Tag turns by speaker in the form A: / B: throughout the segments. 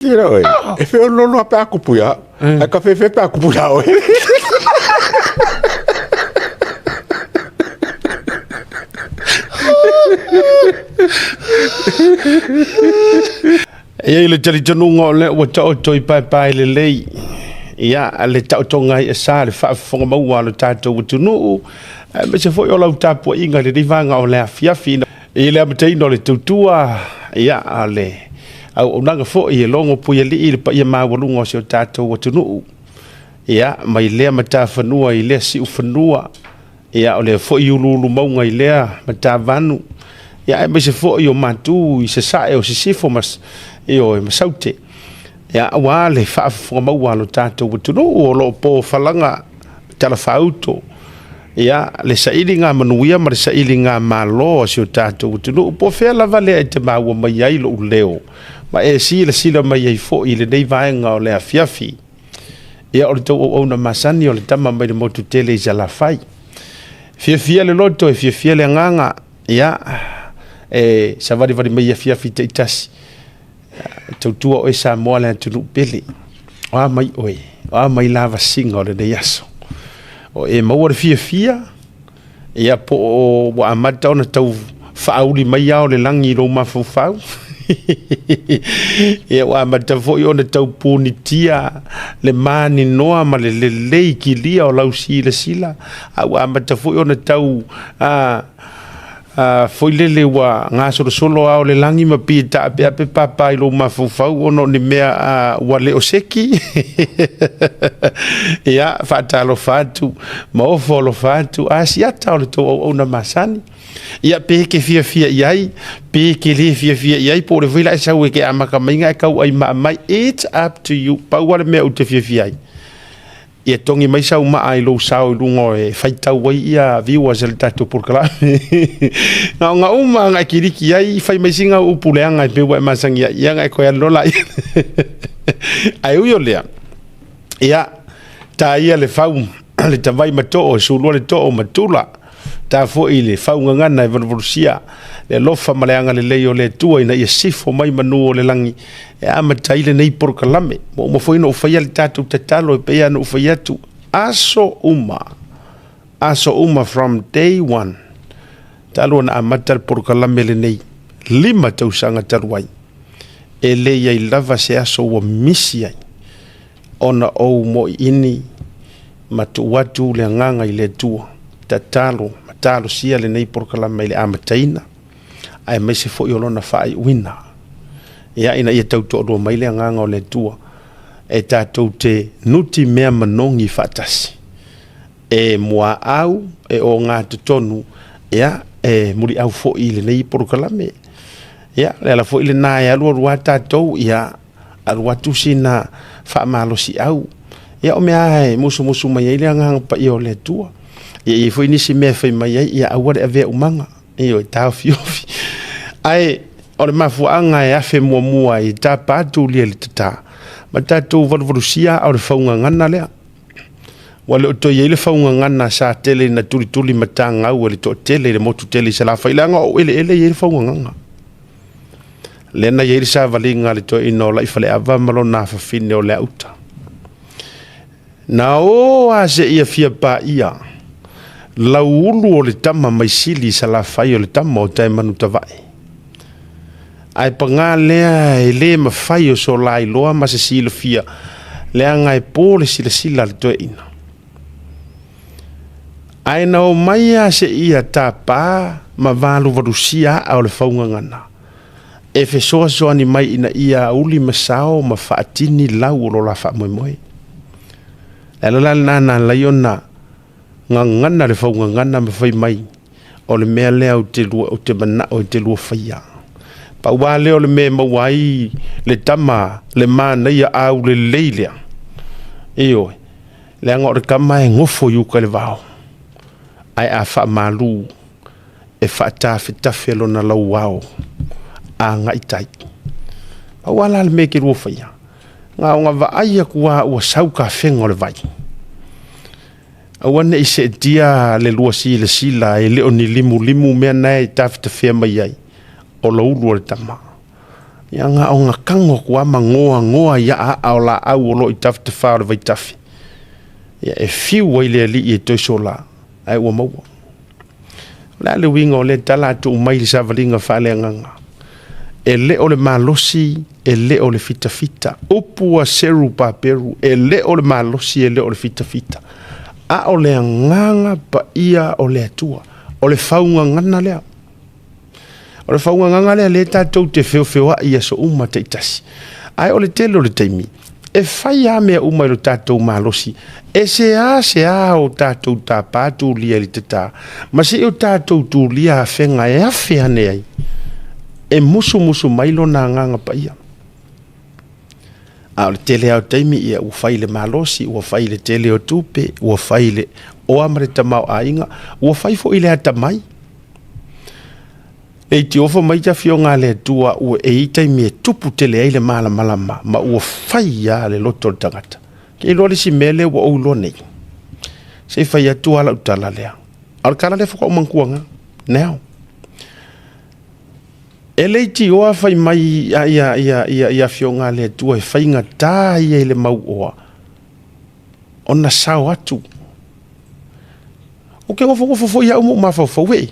A: Tira oe, e feoloolo lava pe a kupu ia au, ae ka fefe pe a kupu ia oe.
B: E i ai le talitonuga o lea ua taoto i paepae lelei, ia, le taotoga ai sa le faafofoga maua a lo tatou atunuu, aemaise foi o lau tapuaiga i lenei vaega o le afiafi. I le amataina o le tautua, ia, a le auaunaga foi e logo puialii le paia maualuga o si o tatou atunuu, ia, mai lea matafanua i lea siufanua, ia, o lea foi uluulu mauga i lea matavanu, ia, aemaise foi o matu i sasae o sisifo ma, ioe, ma saute, ia, aua le faafofoga maua a lo tatou atunuu o lo o pofalaga talafaauto, ia, le sailiga manuia ma le sailiga malo a si o tatou atunuu. Po o fea lava lea e te maua mai ai lou leo ma e silasila mai ai foi i lenei vaega o le afiafi. Ia, o le tou auauna masani o le tama mai le motu tele i Salafai. Fiafia le loto, e fiafia le agaga, ia, e savalivali mai i afiafi taitasi. E tautua oe Samoa le atunuu pele. O a mai oe, o a mai lavasiga o lenei aso. O e maua le fiafia, ia po o ua amata ona tau faauli mai ao le lagi i lou mafaufau. Ia ua amata foi ona tau punitia le maninoa ma le lelei kilia o lau silasila, a ua amata foi ona tau foi lele ua gasolosolo ao le lagi ma pei e taapeape papa i lou mafaufau ona o ni mea ua le o seki. Ia, faatalofa atu ma ofo alofa atu a siata o le tou auauna masani. Ia, pe ke fiafia i ai, pe ke le fiafia i ai, po o le foi la e sau e ke amaka maiga e kau ai maa mai, it's up to you. Pau lava le mea ou te fiafia ai, ia togi mai sau maa i lou sao i luga e faitau ai ia viewers a le tatou polokalame. Gaoga uma na e kiliki ai, fai mai sina upu leaga e pei ua e masani ai, ia na e toe alu loa laia. Ae ui o lea, ia, ta ia le fau, le tavai ma too, e sulua le too ma tula, ta foi le fau gagana e valuvalusia le alofa ma le agalelei o le Atua ina ia sifo mai manu o le lagi e amata ai lenei polokalame. Ua uma foi ona ou faia le tatou tatalo e pei lava ona ou fai atu, aso uma, aso uma from day one, talu ona amata le polokalame lenei, 5 tausaga talu ai, e le i ai lava se aso ua misi ai ona ou moiini ma tuu atu le agaga i le Atua, tatalo ma talosia lenei polokalame i le amataina aemaise foi o lona faaiuina. Ia, ina ia tau toalua mai le agaga o le Atua e tatou te nuti mea manogi faatasi, e muaau, e ogatotonu, ia, e muliau foi i lenei polokalame. Ia, o le ala foi lena e alualu lava tatou, ia, alu atu sina faamalosiau. Ia, o mea lava e musumusu mai ai le agaga paia o le Atua. Ia, e i ai foi nisi mea e fai mai ai, ia aua le avea umaga. Ioe, taofiofi. Ae o le mafuaaga e afe muamua ai e tapa atu lia i le tata, ma tatou valuvalusia aa o le faugagana lea. Ua le o toe i ai le faugagana sa tele ina tulituli matagau e le toatele i le motu tele i Salafai, leaga o eleele e i ai le faugagana. Lea na i ai le savaliga a le toeaina o Laifaleava ma lona afafine o Leauta. Na o lava seia fia paia lauulu o le tama mai Sili i Salafai o le tama o Taemanutavae. Ae paga lea e le mafai o so lailoa ma se silafia, leaga e po le silasila a le toeaina. Ae na o mai lava seia tapa ma valuvalusia aa o le faugagana, e fesoasoani mai ina ia uli ma sao ma faatini lau o lo la faamoemoe. Le ala la lena na ala ai ona gagana le faugagana ma fai mai, o le mea lea ou te lua, ou te manao e te lua faia. Pau lava lea o le mea e maua ai le tama le manaia aulelei lea. Ioe, leaga o le tama e nofo i uka i le vao, ae a faamalu e faatafetafe lona lauao agai tai. Pau lava la le mea e te lua faia, na ona vaai atu lava ua sau tafega o le vai. Aua ne i seetia le lua silasila e le o ni limulimu mea na e tafetafea mai ai, o loulu o le tama. Ia na ona tago atu lava ma goagoa i aaa o laau o lo o i tafatafa o le vaitafe. Ia e fiu ai le alii e toe sola, ae ua maua. O le a le uiga o lea tala a tuu mai i le savaliga faaleagaga? E le o le malosi, e le o le fitafita. Upu a Seru Paperu, e le o le malosi, e le o le fitafita, a o le agaga paia o le Atua. O le faugagana lea. O le faugagaga lea lea tatou te feofeoai i aso uma taitasi. Ae o le tele o le taimi, e fai lava mea uma i lo tatou malosi. E seasea o tatou tapa tulia i le tata, ma se i o tatou tulia afega e afe ane ai, e musumusu mai lona agaga paia. A o le tele lava o taimi, ia ua fai i le malosi, ua fai i le tele o tupe, ua fai i le oa ma le tamaoaiga, ua fai foi i le atamai. Leitiofa mai te afioga a le Atua ua e i ai taimi e tupu tele ai le malamalama ma ua fai lava le loto o le tagata. Ke iloa le isi mea lea ua ou iloa nei. Se i fai atu lava lau tala lea. A o le tala lea faatoa ou manatua na. Now. E leitioa fai mai ia, ia, ia, ia, ia afioga a le Atua e faigata ia i le mauoa ona sao atu. Ou te nofonofo foi au ma ou mafaufau e.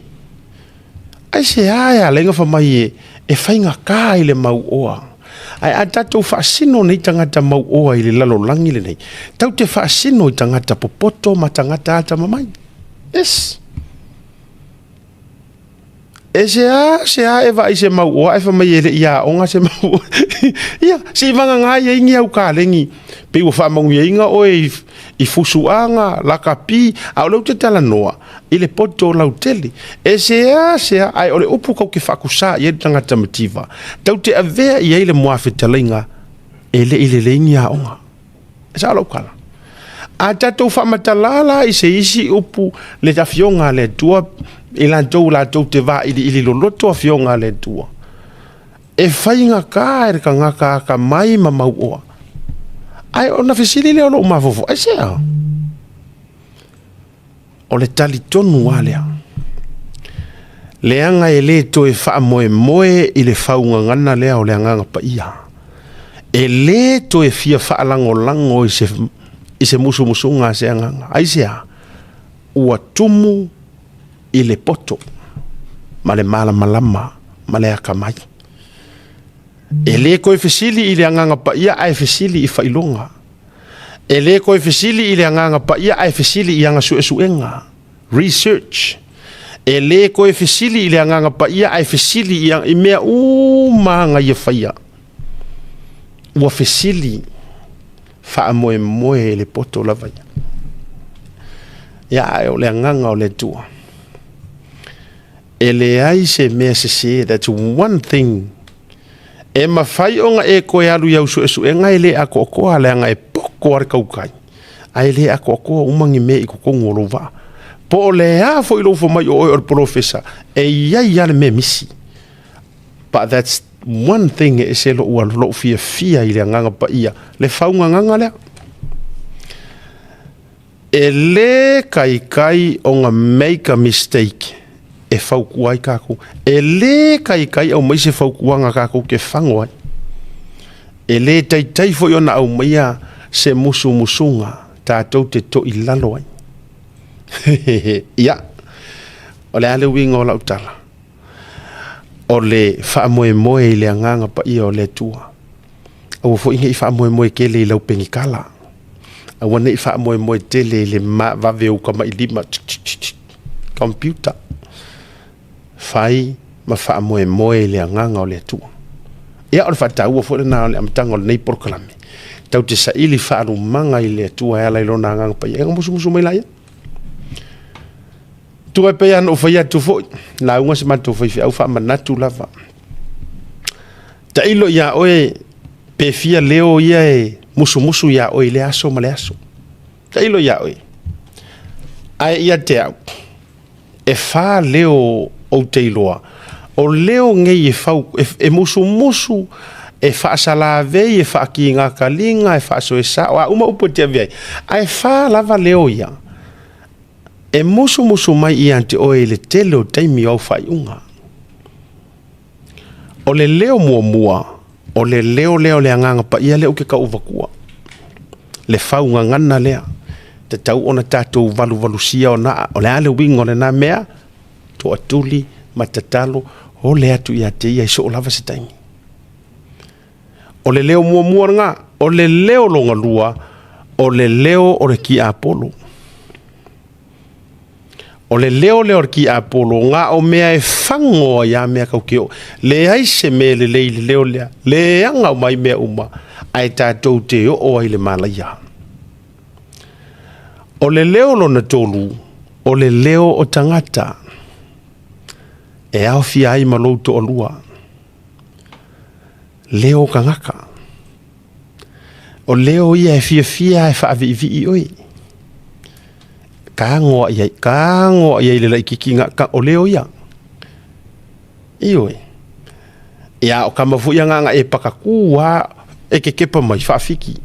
B: Aisea e ala ai ona fai mai e, e faigata i le mauoa. Ae a tatou faasino nei tagata mauoa i le lalolagi lenei, tatou te faasino i tagata popoto ma tagata atamamai. Yes. E seasea e vaai i se mauoa ae fai mai e le i aoga se mauoa. Ia, se i vagana ai ni au kalegi, pei ua faamanuiaina oe i, i fusuaga, lakapi, a o lea ou te talanoa i le poto lautele. E seasea, ae o le upu tatou te faakusa i ai le tagata mativa, tatou te avea i ai le muafetalaiga e le i lelei ni aoga. E sao lau tala. A tatou faamatala la i se isi upu le afioga a le Atua, i latou latou te vailiili loloto afioga a le Atua, e faigata e le tagata atamai ma mauoa. Ae ona fesili lea o lou mafaufau, aisea? O le talitonu lava lea, leaga e le toe faamoemoe i le faugagana lea o le Agaga Paia. E le toe fia faalagolago i se, i se musumusuga a se agaga. Aisea? Ua tumu i le poto ma le malamalama ma le akamai. E le toe fesili i le Agaga Paia ae fesili i faailoga. E le toe fesili i le Agaga Paia ae fesili i ana suesuega, research. E le toe fesili i le Agaga Paia ae fesili i, i mea uma na ia faia. Ua fesili faamoemoe i le poto lava ia. Ia, ae o le agaga o le Atua. E leai se mea sese, that's one thing E mafai ona e toe alu i au suesuega e le atoatoa leaga e poko lava le tautai, ae le atoatoa uma ni mea i totonu o lou vaa. Po o le a foi lou fai mai o oe o le polofesa, e i ai lava le mea misi. But that's one thing e ese lou, lou fiafia i le agaga paia, le faugagaga lea. E lē taitai ona make a mistake e fautua ai tatou. E lē taitai aumai se fautuaga tatou te fago ai. E lē taitai foi ona aumaia se musumusuga tatou te toilalo ai. Ia, o le a le uiga o lau tala? O le faamoemoe i le Agaga Paia o le Atua. Aua foi ne i faamoemoe tele i lau penikala. Aua ne i faamoemoe tele i le vave o utamailima, computer. Fai ma faamoemoe i le agaga o le Atua. Ia, o le faataua foi lena o le amataga o lenei polokalame. Tatou te saili faalumaga i le Atua e ala i lona agaga paia. Ia musumusu mai laia. Tua e pei lava ona ou fai atu foi, lauga se matou faifeau faamanatu lava. Tailo ia oe pe fia leo ia e musumusu ia oe i lea aso ma le aso. Tailo ia oe. Ae ia te au, e fa leo ou te iloa. O leo nei e, fau, e, e musumusu, e faasalavei, e faakigakaliga, e faasoesa, o a uma upu e te ave ai. Ae fa lava leo ia. E musumusu mai ia te oe i le tele o taimi o au faaiuga. O le leo muamua, O le leo lea o le Agaga Paia lea ou te tau avatua. Le faugagana lea. Tatau ona tatou valuvalusia ona o le a le uiga o lena mea? Toatuli ma tatalo ole atu ia te ia i soo lava se taimi. O le leo muamua lena, o le leo lona lua, o le leo o le tiapolo. O le leo lea o le tiapolo, na o mea e fago ai lava mea tatou te o. Leai se mea lelei i le leo lea, leaga uma ai mea uma, ae tatou te oo ai i le malaia. O le leo lona tolu, o le leo o tagata e aofia ai ma lou toalua. Leo o tagata. O leo ia e fiafia e faaviivii oe. Tago i ai, tago i ai le laitiiti na, o leo ia. Ioe. Ia o tama foi ia na ona e patatū lava, e te kepa mai, faafiki.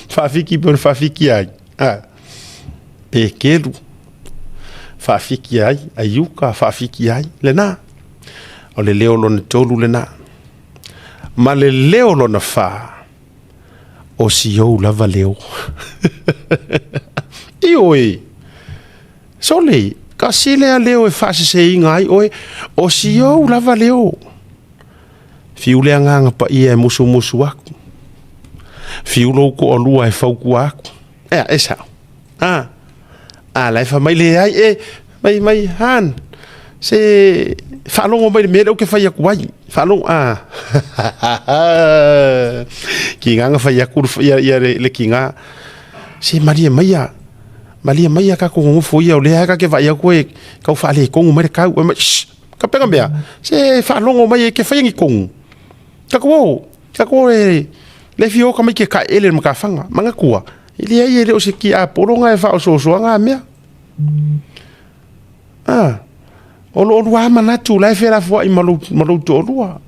B: Faafiki pe faafiki ai. A. Pekelu. Faafiki ai, aiuka, faafiki ai. Lena. O le leo lona tolu lena. Ma le leo lona fa, o si ou lava leo. Ioe. Sole, kasi lea leo e faaseseina ai oe, o si ou lava leo. Fiu le Agaga Paia e musumusu aku. Fiu lou toalua e fautua aku. Ea, e sao. A, a la e fai mai leai e, mai mai han. Se faalogo mai le mea lea ou te fai atu ai. Faalogo, a. Kiga na fai atu ia, ia le, le kiga. Se malie maia. Malie maia tatou nonofo ia o lea ta te vaai atu e tau faaletonu mai le tau. Mai, shh, ka pega mea. Se faalogo mai e ke fai ni tonu. Tatou o, tatou o e le fia o tamaiti e taeele i le matafaga. Manatua, e leai e le o se tiapolo na e faaosoosoa na mea. Ah, o lo oulua manatu la e felafoai ma lou toalua.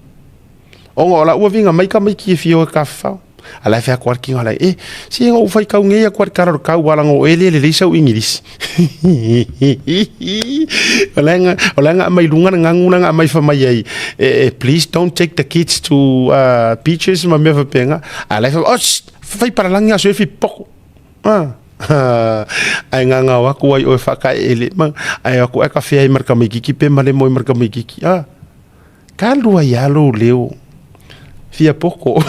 B: Ona o lau aviga mai tamaiti e fia o e tafafao. A la e fai atu lava le tino ala, e, se na ou faitau nei atu lava i le tala o le tau ala o oe lea e lelei sau Igilisi. O la o la na aumai luga le gagu la na aumai fai mai ai, e, please don't take the kids to beaches ma mea faapena. A la e fai, oh, shh, fai palalagi aso e fi poko. Ah. Ae gagao aku ai oe faakaeele ma ae aku ae kafea ai ma le tamaititi pe malemo ai ma le tamaititi. Ah. Ka lua ia lou leo fia poko.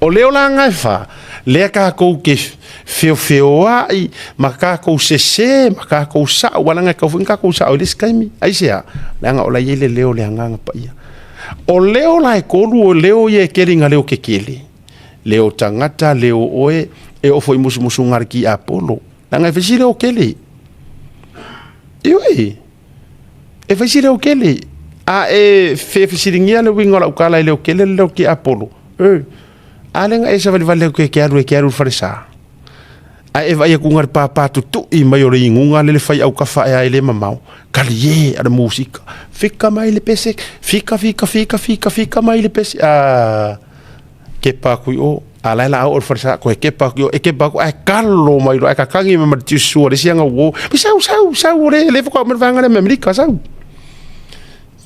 B: O leo la nga e fa, lea kākou ke feofeoai ma kākou sese ma kākou sa'o, ua leaga e kau foi kākou sa'o i le isi taimi. Aisea? Leaga o la e i ai le leo o le Agaga Paia. O leo la e tolu, o leo ia e kele i ngā leo kekele. Leo tagata, leo oe, e oo foi i musumusuga a le tiapolo. Leaga e fai si leo kele. Ioe. E fai si leo kele. A e fesiligia le uiga o lau tala e leo kele le leo tiapolo. E. A lea na e savalivali atu e ke alu e ke alu i le falesa. Ae e vaai atu na le pāpā tutui mai o le iguga le le fai aukafa ea e le mamao. Kali e a le musika. Fika mai le pese. Fika, fika, fika, fika, fika mai le pese. A kepa aku i o. A la e la a oo i le falesa, koe kepa aku i o, e kepa aku ae kalo mai loa, ae kakagi mai ma le tiusua le isi aga uo. Sau, sau, sau, o le, le faatoa aumai le vaega lea mai Amerika, sau.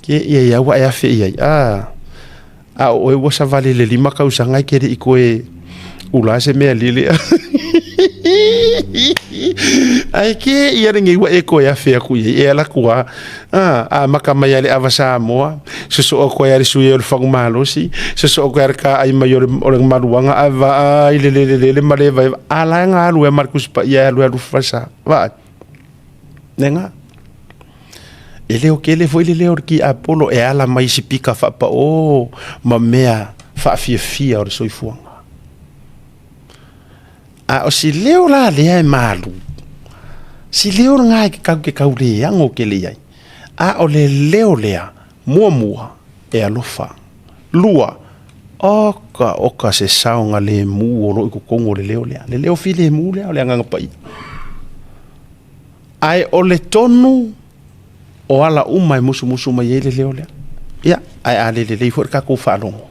B: Ke ia ia ua e afe i ai. A, a o oe ua savali i le 5 tausaga e ke le i koe ula se mea lele. Ae ke ia lenei ua e koe afe aku i ai. E ala atu a, a, amata mai a le ava Samoa, sosoo atu ai a le sui o le fagumalosi, sosoo atu ai a le kaai mai o le, o le maluaga, a vaai le lele lele ma le vae, a la e ga alu e ma le Tusi Paia e alu e alu falesa. Vaai. Nega. E leo kele foi le leo o le tiapolo e ala mai i sipika faapaō ma mea faafiafia o le soifuaga. A o si leo la lea e malu, si leo lena e kau ke kau leago kele i ai, a o le leo lea, muamua, e alofa. Lua, oka oka se saogalemu o loo i totonu o le leo lea, le leo filemu lea o le Agaga Paia. Ae o le tonu o ala uma e musumusu mai ai le leo lea. Ia, ae a le lelei foi le tatou faalogo,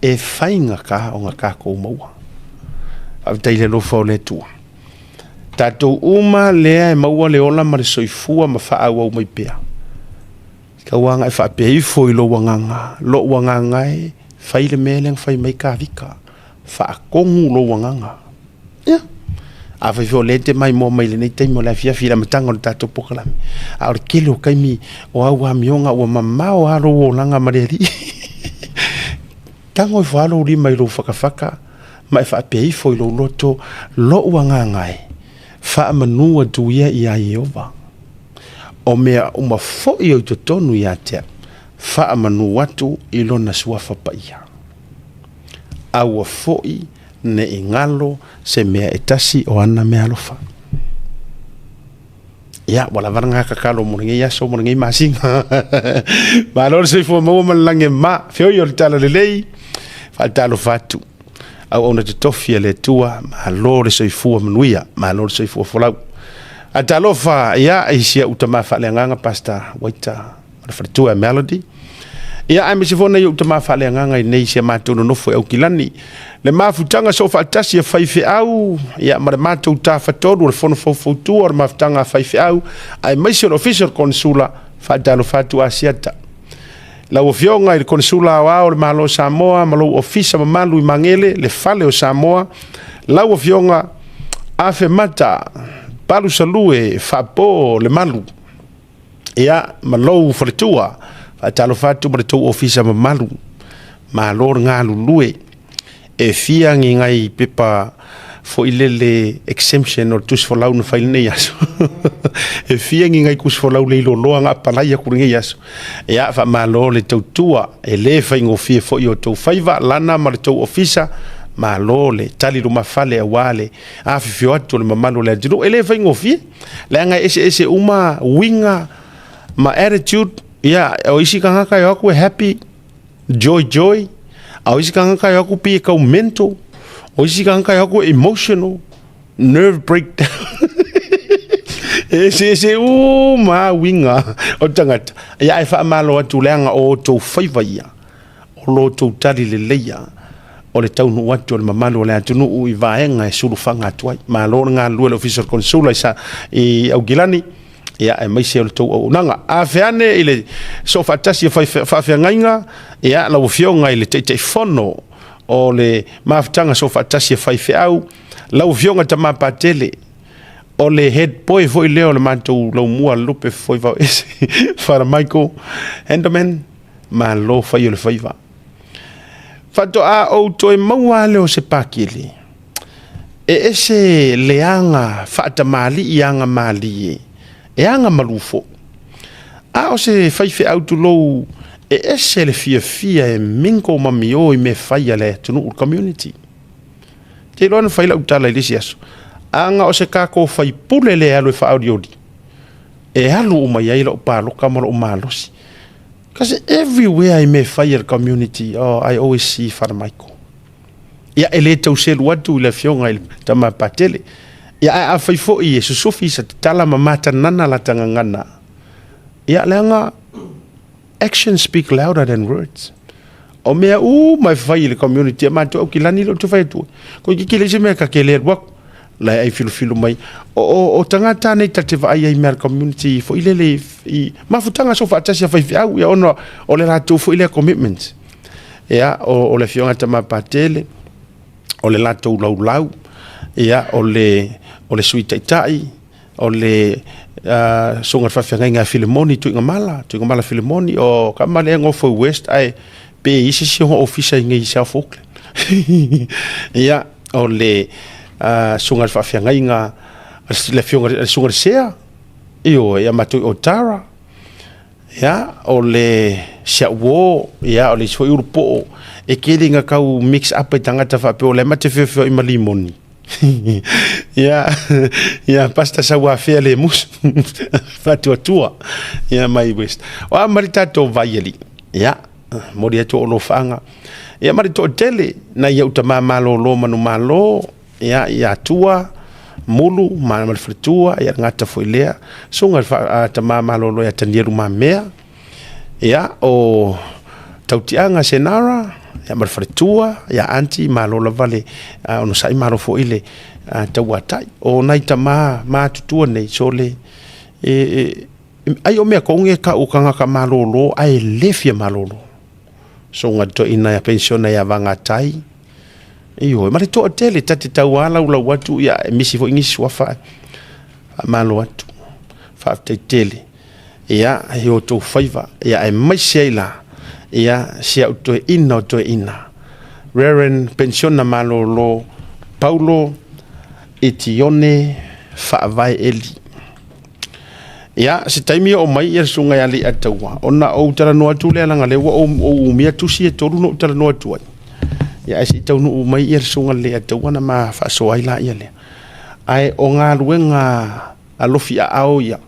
B: e faigata ona tatou maua. Faafetai i le alofa o le Atua. Tatou uma lea e maua le ola ma le soifua ma faaauau mai pea. Tau lava ina e faapea ifo i lou agaga, lou agaga e, fai le mea lea na fai mai Kavika, faatonu lou agaga. Ia, afai foi o lea e te maimoa mai i lenei taimi o le afiafi i le amataga o le tatou polokalame, a o le tele o taimi o au amioga ua mamao lava lou olaga ma le Alii. Tago ifo lava lou lima i lou fatafata ma e faapea ifo i lou loto, Lou agaga e, faamanu atu ia ia Ieova. O mea uma foi o i totonu ia te au, faamanu atu i lona suafa paia. Aua foi ne i galo se mea e tasi o ana meaalofa. Ia, ua lava lena tatalo mo lenei aso mo lenei masina. Malo le soifua maua ma le lagi e mama. Feoi o le tala lelei, faatalofa atu. Auauna totofi a le Atua, malo le soifua manuia, malo le soifua folau. Atalofa, ia, i si au tama faaleagaga Pastor Waita ma le faletua Melody. Ia, aemaise foi nai ou tama faaleagaga i nei si a matou nonofo i Aukilani. Le mafutaga soofaatasi a faifeau, ia, ma le matou tafatolu o le fono faufautua o le mafutaga a faifeau, aemaise o le ofisa o le Konesula, faatalofa atu Asiata. Lau Afioga i le Konesula Aoao o le Malo o Samoa ma lou ofisa mamalu i Magele, le Fale o Samoa, lau Afioga Afemata Palusalue Faapo Lemalu, ia, ma lou faletua, faatalofa atu ma le tou ofisa mamalu, malo le galulue. E fia ni nai pepa foi lele exemption o le tusi folau na fai lenei aso. E fia ni nai tusi folau le iloloa na apalai atu lenei aso. Ia, faamalo le tautua, e le faigofie foi o tou faiva, lana ma le tou ofisa, malo le tali lumafale aua le afifio atu o le mamalu o le atunuu. E le faigofie, leaga e eseese uma uiga ma attitude, ia, o isi tagata e o atu e happy, joy joy, a o isi tagata e o atu pei e tau mental, o isi tagata e o atu e emotional, nerve breakdown. E eseese uma lava uiga o tagata. Ia ae faamalo atu leaga o outou faiva ia, o lo outou tali leleia o le taunuu atu o le mamalu o le atunuu i vaega e sulufaga atu ai. Malo le galulue i le Ofisa o le Konesula i Aukilani, ia aemaise o le tou auaunaga. A feane i le soofaatasi o faafeagaiga, ia lau Afioga i le Taitaifono o le Mafutaga Soofaatasi a Faifeau, lau Afioga Tama Patele, o le head boy foi lea o le matou laumua lupe foi vao ese, Father Michael Handerman, malo fai o le faiva. Faatoa ou toe maua lea o se pakele, e ese le aga faatamalii aga malie, e aga malu foi. A o se faifeau tulou, e ese le fiafia e mingle ma mio i mea fai a le atunuu, le community. Te iloa na fai lau tala i le isi aso, aga o se tatou faipule le alu e faaolioli, e alu uma i ai lau paloka ma lou malosi. Because everywhere i mea fai a le community, oh, I always see Father Michael. Ia, e le tau selu atu i le afioga i le tama Patele. Ia, ae afai foi e susufi sa tatala ma matanana la tagagana. Ia, leaga, actions speak louder than words. O mea uma e fai i le community, e matou Aukilani lea ou te fai atu ai. Ko i kikile se mea ka ke le alu aku. La e ai filufilu mai. O tagata nei ta te vaai ai mea le community foi lele i mafutaga soofaatasi a faifeau, ia ona o le latou foi lea commitment. Ia, o le afioga Tama Patele, o le latou laulau, ia, o le Sui Taitai, o le susuga i le faafeagaiga ia Filemoni Tuigamala, Tuigamala Filemoni, o tama lea e nofo i West, ae pe i ai se isi ona ofisa i inei i South Auckland. Ia, o le susuga i le faafeagaiga, le afioga le susuga i le Sea, ioe, ia matou i Otara, ia, o le si au uo, ia, o le isi foi ulupoo, e tele ina tau mix up ai tagata faapea o la e ma te feofeoai ma limoni. Ia, ia, Pastor Sauafea le musu, faatuatua, ia, mai West. O a ma le tatou vai alii, ia, momoli atu ou alofaaga. Ia ma le toatele, nai ou tama malolo manumalo, ia, ia Tua, Mulu ma le faletua, ia le gata foi lea, susuga i le tama malolo ia Tanielu Mamea, ia, o Tautiaga Senara, ia ma le faletua, ia Aunty, malo lava le onosai, malo foi le tauatai. O nai tama matutua nei, sole, e Ai o mea kogi e ta'u o tagata malōlō ae lē fia malōlō. Susuga i le toeaina ia penisiona ia Vagatai, ioe, ma le toatele ta te tauā laulau atu, ia e misi foi nisi suafa ae faamalo atu. Faafetai tele ia i outou faiva, ia aemaise ai la ia si au toeaina o toeaina Reverend Penisiona Malolo Paulo Itione Faavae Eli. Ia, se taimi oo mai ia le susuga ia Leiataua, ona ou talanoa atu lea leaga o lea ua ou umia tusi e tolu na ou talanoa atu ai. Ia ae se i taunuu mai ia le susuga i le Leiataua ona ma faasoa ai laia lea. Ae o galuega alofi aao ia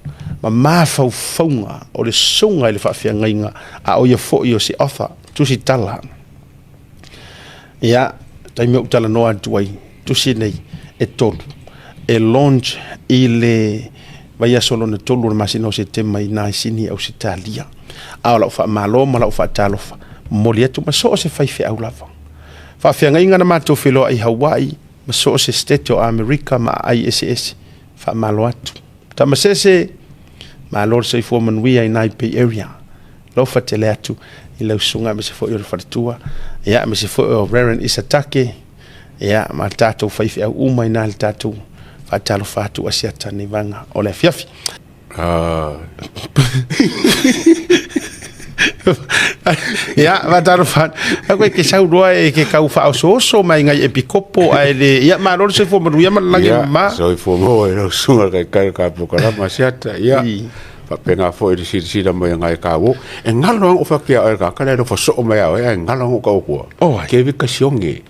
B: ma mafaufauga o le susuga i le faafeagaiga, a o ia foi o se author, tusi tala. Ia, taimi ou talanoa atu ai, tusi nei e tolu, e launch i le vaiaso lona tolu o le masina o Setema i na i Sini, Ausetalia. A o lau faamalo ma lau faatalofa, momoli atu ma so o se faifeau lava. Faafeagaiga na matou feiloai i Hawaii ma so o se state o Amerika ma aai eseese, faamalo atu. Tamasese, malo le soifua manuia i nai Bay Area. Alofa tele atu i lau susuga aemaise foi o le faletua, ia aemaise foi o Reverend Isatake, ia ma tatou faifeau uma i na le tatou faatalofa atu Asiata nei vaega o le afiafi. Ia, faatalofa atu. Au e ke sau loa e ke kau faaosooso mai ngai epikopo ae le ia malo le soifua manuia ma le lagi
A: Ia,
B: mama.
A: soifua maua i lau susuga i le taitai o le tatou polokalama Asiata. Ia, faapena foi i le silasila mai a ngai kāua. E galo lava ou fai atu ia oe le tagata lea e nofo soo mai ia oe, ae galo lava ou tau atua.
B: Oh, ai.
A: Kevin Kasione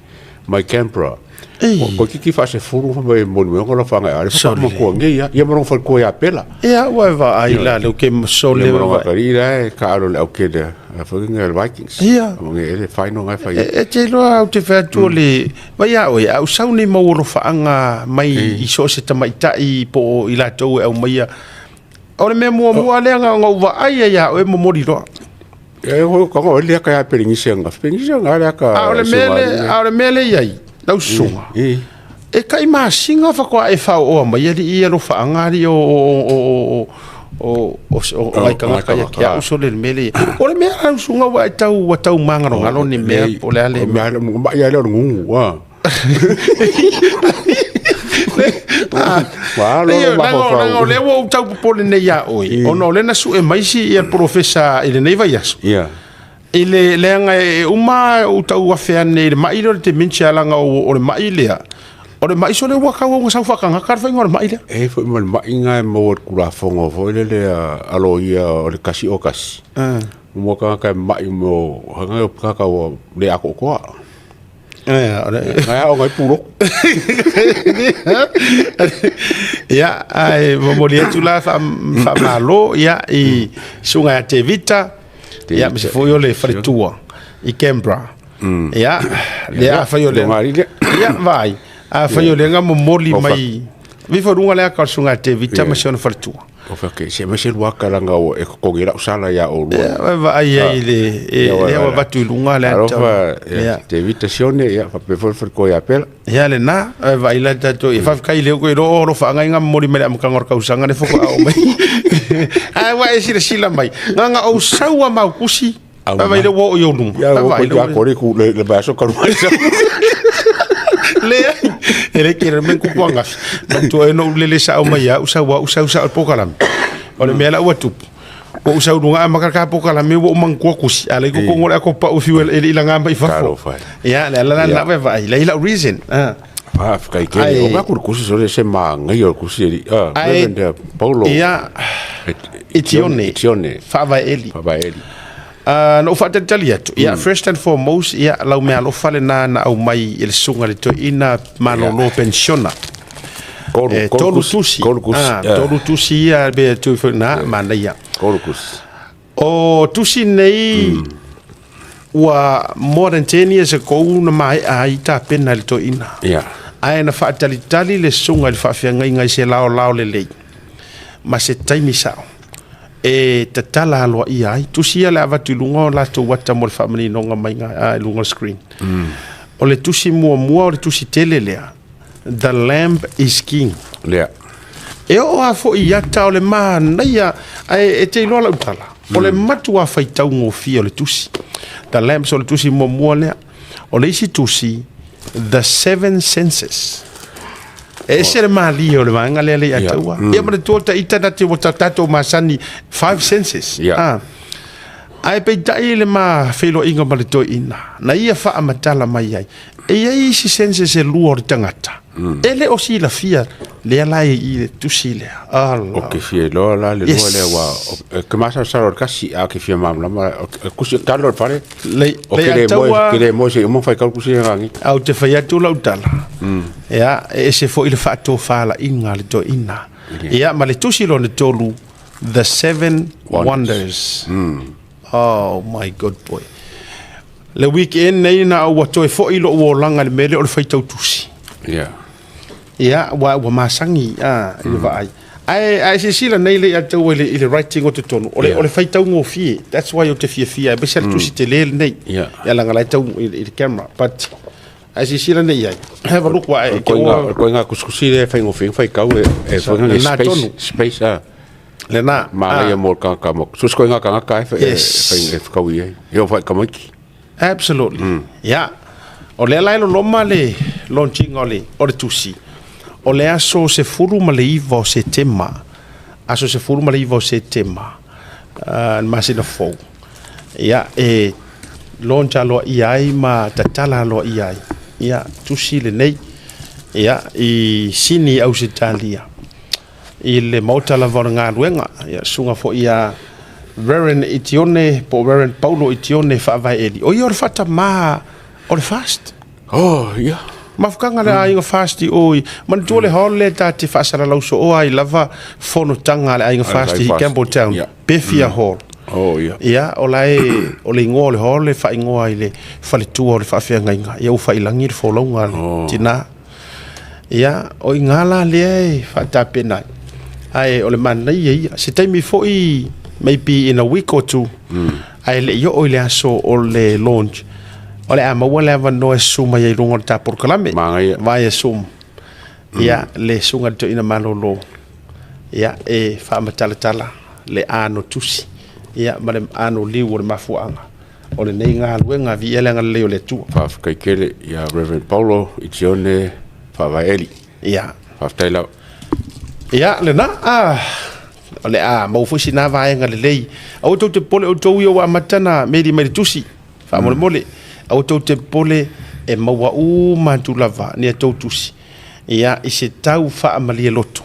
A: mai Canberra.
B: Ei.
A: Toeitiiti faasefulu fai mai e moni mai ona lofaga e ale
B: Sole.
A: faamatua nei ia ia ma lona faletua ia Pela.
B: Ia ua e vaai la leu ke sole
A: Ia ma lona atalii la e taalo i le aukele a foi le Vikings.
B: Ia.
A: Ma nge ele final ngai fai.
B: E te iloa au te fai atu o le vai a oe, a ou sau nei mau alofaaga mai i so o se tamaitai po o i latou e aumaia. O le mea muamua lea na ou vaai ai ia oe momoli loa.
A: E ho ka ngo le ka ya peringise nga. Peringise nga le ka.
B: A o le mea le, a o le mea le i ai, lau susuga. E kai masina faatoa e faaooa mai alii alofaaga alii o o o o o o ngai tagata ia ki au sole le mea le o le mea lau susuga ua e tau ua tau magalogalo ni mea po o le a le
A: mea. Mai ia le o le gugu a.
B: Leaga o lea ua ou tau popole nei ia oe, ona o lea na sue mai si ia polofesa i lenei vaiaso. I le leaga e uma ou tau afe ane i le mai lea o le dementia leaga o le mai lea. O le mai sole ua tau ona sau faatagata le faiga o le mai lea.
A: E foi ma le mai na e maua i le Tulafono foi lele a loia o le 101. Mo tagata e mai mo hanga o tagata ua le atoatoa. Ngai aoga ai pulotu.
B: Ia, ae momoli atu la faamalo ia i susuga ia Tevita, ia aemaise foi o le faletua i Canberra. Ia, lea afai o lea. Ia, vaai, afai o lea na momoli mai, vifo i luga le aka o le susuga ia Tevita ma si ona faletua.
A: O fea ke se mese lua ka langa o e kokogi lau sala ia o lua.
B: Ia, vaai ai le e lea ua avatu i luga le ata.
A: Alofa ia te vita sione ia faapea foi le falekoa ia Pela.
B: Ia lena, vaai la tatou ia faafetai lea koe o alofa ai nga momoli mai le amataga o le tausaga lea faatoa oo mai. Ae ua e silasila mai, na ona ou sau lava ma au tusi, vaai lea ua oo i ou luma.
A: Ia ua koe ako le ku le vaiaso talu mai.
B: Leai, e le kere me kupu angafi. Manatua ai na ou lele sao mai au sau au sau sao i le polokalame. O le mea la ua tupu, ua ou sau i luga amata le ta polokalame ua ou manatua tusi, a o la e i totonu o le ato pau fiu e le i laga mai fafo. Ia, le ala la lena ua e vaai, leai lau reason.
A: Faafetai tele. O gaku le kusi sole se maangai o le kusi e li. Reverend Paulo.
B: Ia, Itione.
A: Itione.
B: Faavaeeli.
A: Faavaeeli.
B: Na ou faatalitali atu, ia, first and foremost, ia, lau meaalofa lena na aumai i le susuga i le toeaina malolo penisiona. E tolu tusi.
A: Tolu tusi.
B: Tolu tusi ia, pe tu foi na, manaia.
A: Tolu tusi.
B: O tusi nei, ua more than 10 years ago na maea ai tapena e le toeaina. Ae na faatalitali le susuga i le faafeagaiga i se laolao lelei ma se taimi sao e tatala aloaia ai. Tusi ia le avatu i luga o latou ata mo le faamaninoga mai i luga o le screen. O le tusi muamua o le tusi tele lea, The Lamb is King.
A: Lea.
B: E oo lava foi i ata o le manaia, ae e te iloa lau tala, o le matuā faitaugofie o le tusi. The Lamps o le tusi muamua lea. O le isi tusi, The Seven Senses. E ese le malie o le vaega lea le ia taua. Ia manatua ita na te ua tatou masani, five senses. Ah. Ae peitai le ma feiloaiga ma le toeaina, na ia faamatala mai ai, e i ai isi senses e lua o le tagata, e le o silafia, lea la e i le tusi lea.
A: Ala. O ke fia iloa la le lua lea ua e ke masalosalo o le kasi a ke fia malamalama o kusi talo o le fale
B: Le,
A: o ke le moe ke le moe se uma fai kau kusi rangi.
B: A ou te fai atu lau tala, ia, e ese foi le faatofalaiga a le toeaina. Ia, ma le tusi lona tolu, The Seven Wonders. Oh my good boy. Le weekend nei na ua toe foi lou olaga i le mea lea o le faitau tusi. Ia, ua masani i le vaai. Ae silasila nei le ia taua i le writing o totonu, o le faitaugofie. That's why ou te fiafia ai, aemaise le tusi tele lenei. Ia leaga la e tau i le camera. But ae silasila nei i ai. Have a look wa e
A: te oa. O le koinga kusikusi lea e faigofie ona faitau e foi le space, space a.
B: Lena.
A: Manaia mo le tagata mo. So se koinga tagata e fai i ai. E oo foi i tamaiti.
B: Absolutely. Ia. O lea la e loloma le launching o le, o le tusi. O le aso 19 o Setema, aso 19 o Setema, le masina fou. Ia, e launch aloaia ai ma tatala aloaia ai. Ia, tusi lenei. Ia, i Sini, Ausetalia. I le maota lava o le galuega. Ia, susuga foi ia Reverend Itione po o Reverend Paulo Itione Faavaeeli. O ia o le faatamā o le FAST.
A: Oh, ia.
B: Mafutaga le aiga FAST i o i. Manatua le hall lea ta te faasalalau sooa ai lava fonotaga a le aiga FAST i Campbelltown, Bethia Hall.
A: Oh, ia.
B: Ia, o la e, o le igoa o le hall e faaigoa i le faletua o le faafeagaiga. Ia, ua faiilagi le folauga a le tina. Ia, o i ina la lea e faatapena ai. Ae o le manaia ia. Se taimi foi, maybe in a week or two, ae le i oo i le aso o le launch, o le a maua le avanoa e susu mai ai i luga o le ta polokalame.
A: Manaia.
B: Via Zoom. Ia, le susuga i le toeaina malolo, ia, e faamatalatala le ano tusi, ia, ma le ano liu o le mafuaaga o lenei galuega. Viia le agalelei o le Atua.
A: Faafetai tele ia Reverend Paulo Itione Faavaeli.
B: Ia.
A: Faafetai lava.
B: Ia, lena, o le a maua foi sina vaega lelei. Aua tou te popole outou ia ua amata na meli mai le tusi, faamolemole. Aua tou te popole e maua uma atu lava ni a tou tusi. Ia, i se tau faamalie loto.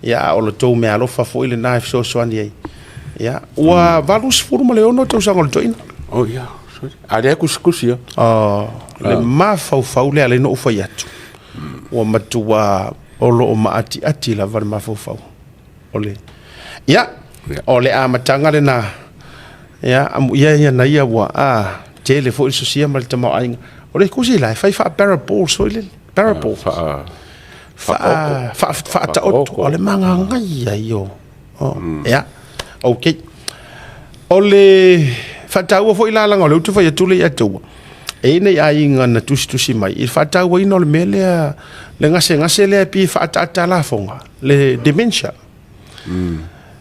B: Ia, a o le tou meaalofa foi lena e fesoasoani ai. Ia, ua 86 tausaga o le toeaina.
A: Oh, ia. A lea kusikusi ia.
B: Oh, le mafaufau lea lea na ou fai atu. Ua matua o loo maatiati lava le mafaufau. O le ia, o le amataga lena. Ia, amuia ia na ia ua tele foi le sosia ma le tamaoaiga. O le kusi la e fai faa parables foi lele. Parables.
A: Faa
B: faataoto. O le magagai ai o. Ia. Okay. O le faataua foi la laga o lea ou te fai atu le ia taua. E i ai nai aiga na tusitusi mai i le faatauaina o le mea lea, le gasegase lea e pei e faaataata lafoga, le dementia.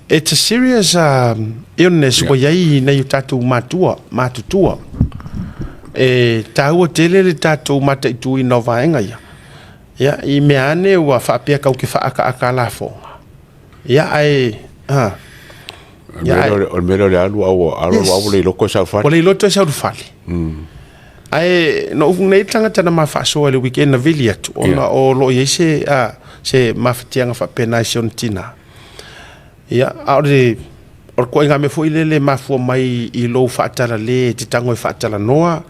B: It's a serious illness ua i ai nai o tatou matua, matutua. E taua tele le tatou mataituina o vaega ia. Ia, i mea ane ua faapea kau ke faaakaaka lafoga. Ia, ae,
A: ia, ae, O le mea lea o le alu a ua alu a ua le iloto e sau fale.
B: Ua le iloto e sau fale. Ae no ou nei tagata na ma faasoa i le weekend na vili atu ona o lo o i ai se se mafatiaga faapena i si ona tina. Ia, a o le koaiga mea foi lele e mafua mai i lou faatalale e te tago e faatalanoa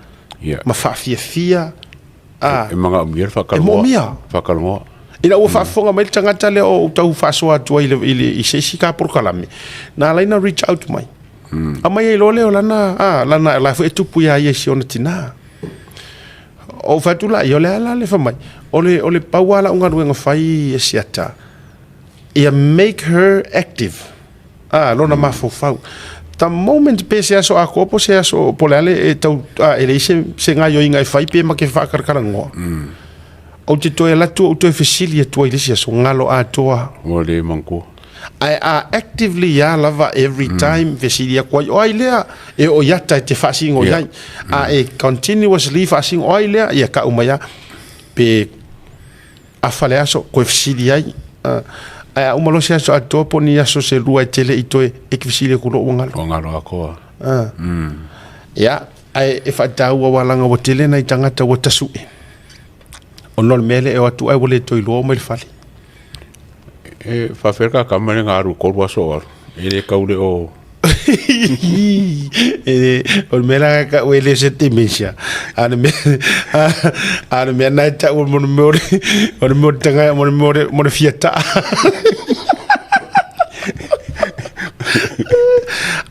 B: ma faafiafia.
A: E manaomia le faatalanoa.
B: E moomia.
A: Faatalanoa.
B: Ina ua faafofoga mai le tagata lea o ou tau faasoa atu ai i se isi ka polokalame, na ala ai ona reach out mai. Aumai ai loa lea o lana, lana, la foi e tupu ia ia i si ona tina. Ou fai atu la ia, o le a la le fai mai, o le pau lava lau galuega fai e siata, ia make her active. Lona mafaufau. The moment pe se aso atoa po se aso po le a le e tau, e leai se gaoioiga e fai pe ma ke faakalakalanoa. Ou te toe alu atu ou toe fesili atu ai i le isi aso, galo atoa.
A: Ua le manatua.
B: Ae a actively a lava every time fesili atu ai, o ai lea? E oo i ata e te faasino i ai. A e continuously faasino, o ai lea? Ia tau mai lava. Pe afa le aso, toe fesili ai. Ae a uma loa se aso atoa po o ni aso se lua e te le i toe, e te fesili atu loa ua galo.
A: Ua galo atoa.
B: Ia, ae e faataua aua leaga ua tele nai tagata ua tasue. Ona o le mea lea e o atu ae ua le toe iloa omai i le fale.
A: E faafefea le kakama lea na alu i 3 aso o alu? E le tau le o...
B: O le mea la e tau e le o se dementia. A o le mea, a o le mea na e tau mo le mea o le, o le mea o le tagata, mo le mea o le, mo le fia taa.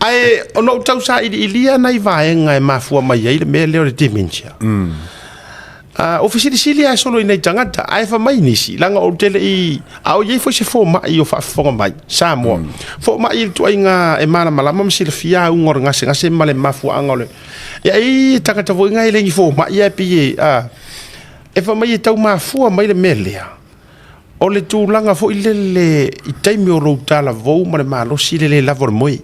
B: Ae ona ou tau sailiilia nai vaega e mafua mai ai le mea lea o le dementia. O fesilisili lava solo i nai tagata, ae fai mai nisi, leaga ou te le i, a o i ai foi se fomai o faafofoga mai, Samoa. Fomai i le ituaiga e malamalama ma silafia auga o le gasegase ma le mafuaaga o le... Ia e i ai tagata foi na e le ni fomai ae pei e, a, e fai mai e tau mafua mai le mea lea, o le tulaga foi lele i taimi o lou talavou ma le malosi le le lava o le moe.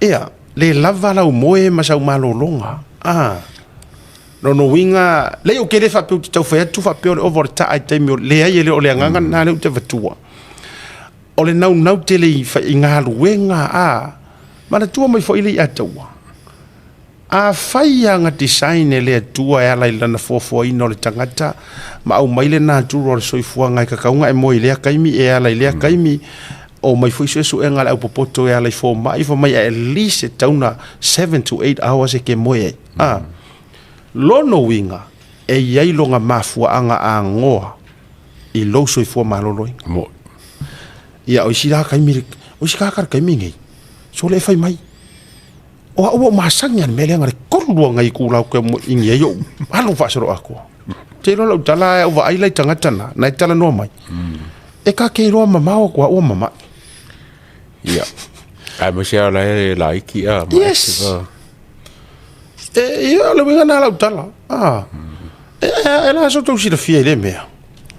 B: Ia, le lava lau moe ma sau malologa. A, lona uiga, leai ou te le faapea ou te tau fai atu faapea o le ova o le taa i taimi o, leai e le o le agaga lena lea ou te avatua. O le naunau tele i, i galuega, a, manatua mai foi le Ataua. Afai lava na design e le Atua e ala i Lana foafoaina o le tagata ma aumai le natura o le soifuaga e tatau ona e moe i lea taimi, e ala i lea taimi, omai foi suesuega a le aupopoto e ala i fomai, fai mai at least e tatau ona 7 to 8 hours e te moe ai. A, lona uiga, e i ai lona mafuaaga agoa i lou soifua maloloina.
A: Moe.
B: Ia, o isi la taimi, o isi tagata i le taimi lenei, sole e fai mai. O au ua ou masani lava i le mea lea na o le 3 lua nai itula ou te ini ai ou alu faasoloatoa. Ou te iloa lau tala a ou vaai la i tagata na, na e talanoa mai. E ta te iloa mamao atu au ua mamae.
A: Ia. Aemaise lava o la e laiti a.
B: Yes. E, ia, o le uiga lena o lau tala. Ah. E, e, e le a se tou silafia i lea mea.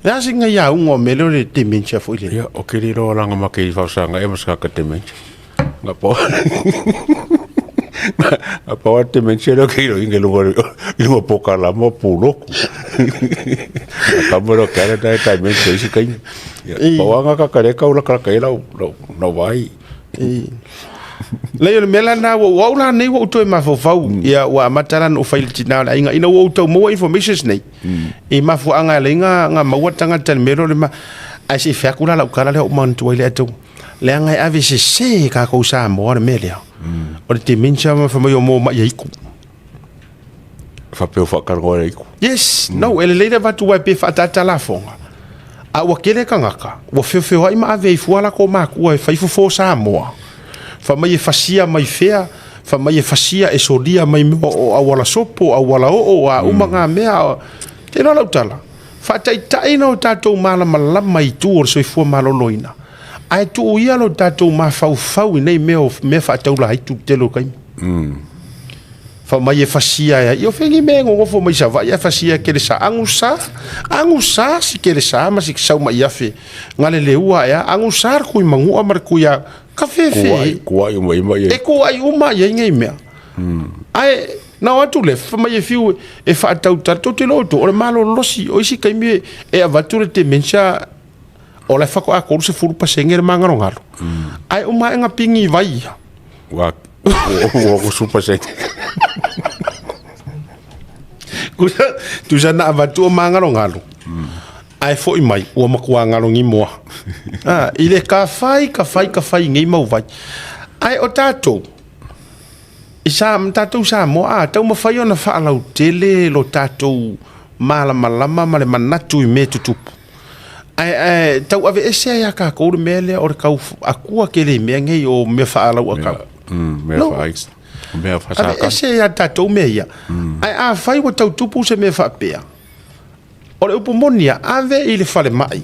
B: Le a se ngai auga o mea lea o le dementia foi lea.
A: Ia, o ke lilo langa ma ke i whausanga e mas ka dementia. Nga po. Nga po dementia lo ke ilo inge lunga lunga po kala mo puloku. Ka mo lo kare dai dementia isi kai. Po anga ka kare ka ula ka kai lau lau vai.
B: Leai o le mea la lena ua ou au la nei ua ou toe mafaufau ia ua amata la ona ou fai i le tina o le aiga ina ua ou tau maua informations nei i mafuaaga e ala ai ona maua le tagata i le mea lea o le ma ae se i fai atu la lau tala lea ua ou manatua ai le atu leaga e ave sese e tatou Samoa le mea lea o le dementia ma fai mai o mo mai aiku.
A: Faapea o faatalanoa e aiku.
B: Yes, no, e lelei le avatu aua e pei e faaataata lafoga. A ua tele tagata, ua feofeoai ma ave ai fua latou matua e fai fofo Samoa. Fai mai e fasia mai fea, fai mai e fasia e solia mai mea o auala sopo, auala oo, o a uma na mea. Te iloa lau tala, faataitai na o tatou malamalama i itu o le soifua maloloina, ae tuu ia lo tatou mafaufau i nei mea o mea faataulaitu i le tele o taimi. Fai mai e fasia e ai. Ia o fea nei mea e nonofo mai Savaii ae fasia e kelesa. Agusa, agusa si kelesa ma si sau mai afe. Nga le leua ae a, agusa le kui manua ma le kui a ka fefe.
A: Kuai, kuai uma ima ia.
B: E kuai uma ia nei mea. Ae na o atu le fai mai e fiu e faatautala tou te iloa outou o le malolosi o isi taimi e avatu le dementia o la e faatoa 30% le magalogalo. Ae uma ae na pigi vai ia.
A: Ua ua ua super seng.
B: Tusa na avatu o magalogalo. Ae foi mai ua matua galogimoa. Ah, i le ka fai, ka fai, ka fai nei mau vai. Ae o tatou, i sa, tatou Samoa, a taumafai ona faalautele lo tatou malamalama ma le manatu i mea tutupu. Ae, ae tau aveese ai a tatou le mea lea o le tau akua tele i mea nei o mea faalauakau.
A: Mea
B: No.
A: whaai. Mea whasaka.
B: Aveese ai a tatou mea ia. Ae afai ua tau tupu se mea faapea, o le upu moni lava, ave i le falemai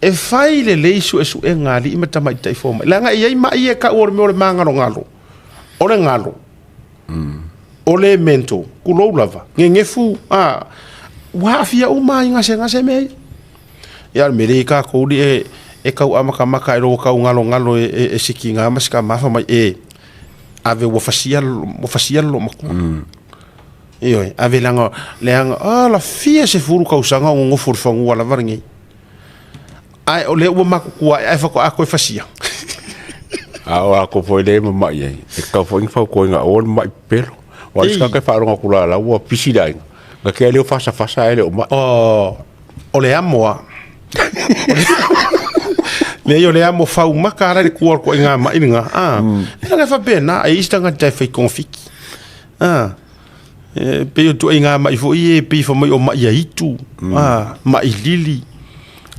B: e fai lelei suesuega a alii ma tamaitai fomai. Leaga e i ai mai ia e tau o le mea o le magalogalo, o le galo, o le mental, tulou lava, gegefu, a, Ua aafia uma i gasegase mea ia. Ia o le mea lea i tatou alii e e tau amatamata i lou tau galogalo e e e sikiga ma sikama fai mai e ave ua fasia ua fasia le loomatua. Ioe, ave leaga leaga a la fia sefulu tausaga o nonofo i le fanua lava lenei. Ae o lea ua matutua ae faatoa toe fasia.
A: A o latou foi lea e mamai ai, e tatau foi ona fautuaina aua le mamai pepelo. Aua o le isi tagata e faalogo atu la la ua pisi le aiga, na te leo fasafasa ae le o mai.
B: Oh, o le amo a. Leai o le amo faumaka ala i le tua o le toaiga mai lena. Ah, e leaga e faapena, e i ai isi tagata e fai togafiti. Ah, e pei o ituaiga mai foi ia e pei fai mai o mai aitu, ah, mai lili.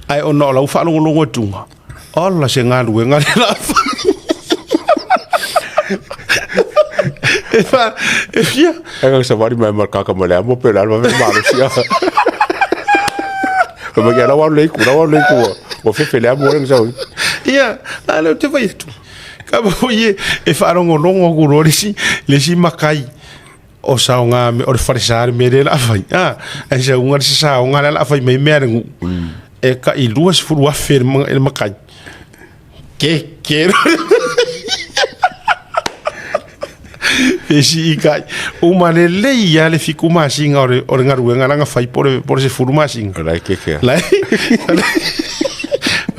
B: Ae ona o lau faalogologo atuga, ola se galuega lea la fai. E fa, e fia.
A: E ka savali mai ma kaka ma le amo pe la ma ve malosi. Ma ke la wa le ku, la wa le ku. O fefe le amo le sau.
B: Ia, a lea ou te fai atu. Ka foi e, e faalogologo atu loa le isi, le isi makai o saoga o le falesa le mea lea o le a fai. A, ae sauga le saoga lea o le a fai mai mea a le nuu. E tai 20,000 le makai. Ke, ke. Pe sii kai. Uma lelei lava le 7 masina o le, o le galuega la na fai po o le, po o le 10 masina.
A: La e keke.
B: La e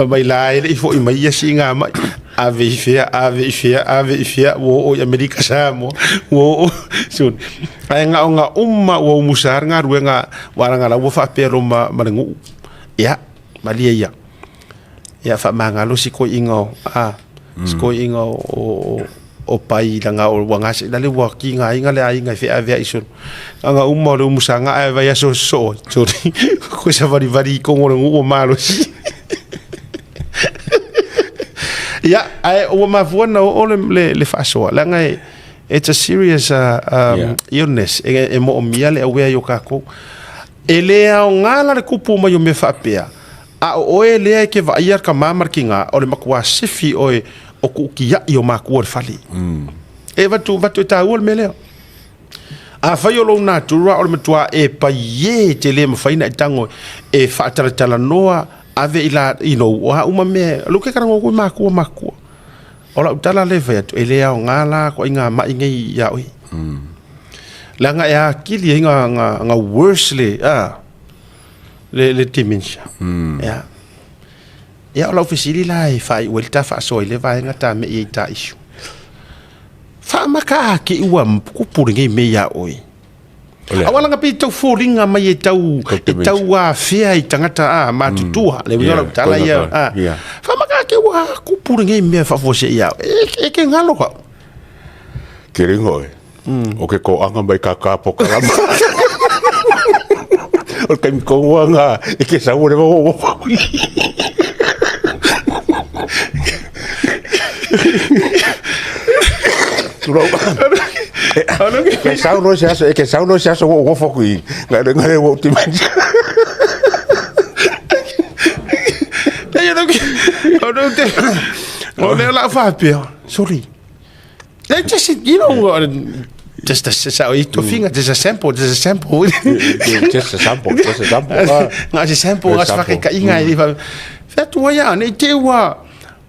B: mai la e le i foi mai ia siiga mai. Ave i fea, ave i fea, ave i fea, ua oo i Amerika Samoa, ua oo, sure. Ae na o na uma ua umusa le galuega, aua leaga la ua faapea loa ma, ma le nuu. Ia, malie ia. Ia faamagalo si toeaina o, a, si toeaina o, o, o pai leaga o ua gase, lale ua tigaina le aiga e feaveai solo. Aga uma o le umusaga ae vaiaso sosoo ai, sorry, koe savalivali i totonu o le nuu ua malosi. Ia, ae ua mafua ona oo le, le, le faasoa, leaga e, it's a serious illness e, e moomia le aware i o tatou. E le aoga la le tupu mai o mea faapea, a o oe lea e te vaaia le tama ma le tina, o le matua sefi oe o tuutiai o matua o le fale. E avatu, avatu e taua le mea lea. Afai o lou natura o le matua e paie e te le mafai ona e tago e faatalatalanoa ave i la i lou o a uma mea o lou ke kalagoa koe makua makua. O lau tala lea e fai atu e le aoga la koaiga mai nei ia oe. Leaga e atili ai nga nga nga worse le a le le dementia. Ia. Ia o lau fesili la e faaiu ai le ta faasoa i le vaega ta mei ai ta issue. Faamaka ake ua kupu lenei mea ia oe. Aua langa pei tau foliga mai e tau e tau afea i tagata a matutua le uiga o lau tala ia a faamaka ake ua kupu lenei mea faafuasei ia oe e ke galo kau.
A: Ke ringa oe o ke koaga mai kaka pokalama. O le taimi tonu lava lena e te sau ai le va o Tulou. E sau loa se aso, e ke sau loa se aso ua ou nofo atu i i, na le ua ou dementia.
B: O lea o le a ou faapea, sorry. Like just, you know, just a, sa i tofiga, just a sample, just a sample.
A: Just a sample, just a sample.
B: Nga se sample, nga se whakaitaiga e fa. Fea atu ai a, nei te ua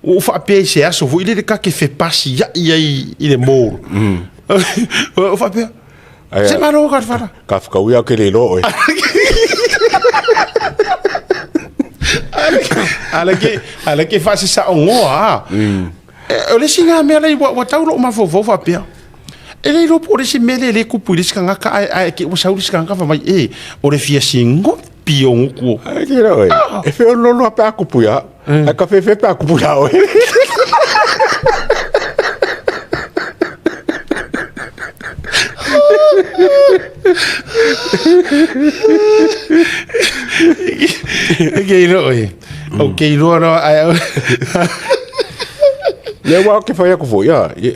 B: ua ou faapea i se aso foi lele ka ke fepasi ai ai i le mall. Ua ou faapea, se malo ka whara.
A: Ka whakauia ke le loa oe.
B: Ala ke, ala ke whaasesa ongoa a. O le isi lena mea lea ua tau lou mafaufau faapea, e le iloa po o le isi mea lea e le tupu i le isi tagata ae ae te i ua sau le isi tagata fai mai, e, o le fia sigopi o gutu.
A: Ai ke rau e. E fe o lolo pe a kupu ia. Ai ka fe fe pe a kupu ia oe.
B: E ke iloa oe. O ke iloa loa ae
A: Lea ua ke whai aku fo, ia, e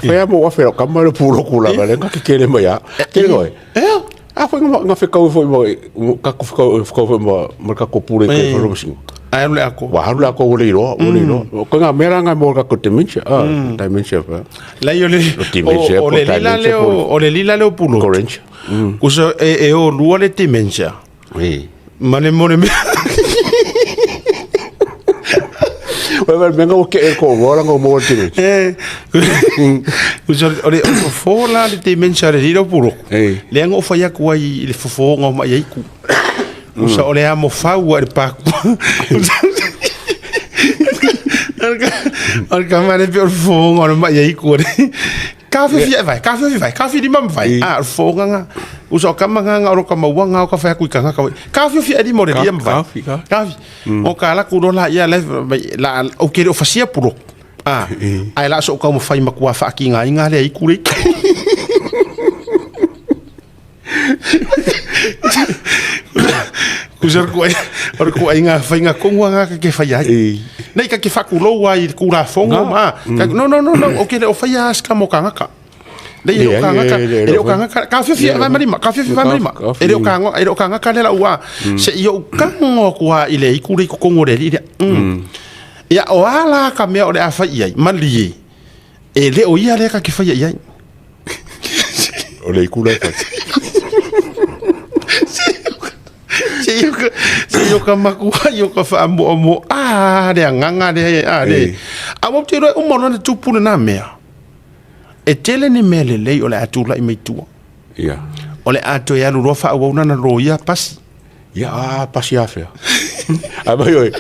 A: whai a mo afe ka mai le puro kula ka le ka kele mai a. Ke ngoi.
B: Ea.
A: A foi nga nga whekau foi mo ka ku whekau whekau foi mo ma ka ko pure ke wharo singo.
B: Ae le ako.
A: Wa haru le ako o le iloa, o le iloa. Ko ngā mea rā ngā mo ka ko dementia, ah, dementia pa.
B: Lai o le
A: O dementia,
B: o le lila leo, o le lila leo pulo.
A: Corange.
B: Kusa e o lua le dementia. Ma le mo le mea.
A: Oi vai menga o ke e ko wala ngo mo tine.
B: Eh. Usa o le fofo la le dementia le lilo puro.
A: Eh.
B: Le ngo fa ya ku ai le fofo ngo ma ai ku. Usa o le amo fau le pa ku. O le ka mane pe o le fofo ngo ma ai ku. Ka fi fi vai, ka fi fi vai, ka fi lima vai. Ah, o fofo nga. Usa o ka manga nga o ka maua nga o ka fa ku i ka nga ka. Ka fi fi ali mo le lia vai.
A: Ka fi, ka.
B: Ka fi. O ka la ku la ia le la o ke o fasia pulo. Ah, ai la so ka mo fai makua fa ki nga inga le i ku le. Ku sar ku ai, o ku ai nga fai nga kongu nga ka ke fai ai. Nei ka ke fakulou ai ku la fongo ma. No no no no, o ke le o fai as ka mo ka ngaka. Nei le o ka ngaka, le o ka ngaka, ka fi fi vai marima, ka fi fi vai marima. E le o ka ngaka, e le o ka ngaka le la ua. Se i o kango ku a i le i ku le ku kongo le li. Ia o ala ka mea o le a fai ai, malie. E le o ia le ka ke fai ai.
A: O le ku le fa.
B: Se i o ka se i o ka makua i o ka wha mo mo a le anganga le a le. A mo te roe o mo na tupu na mea. E tele ni mea le lei o le atu la i meitua.
A: Ia.
B: O le ato e alu roa wha au na roia pasi.
A: Ia a pasi afea. A mai oi.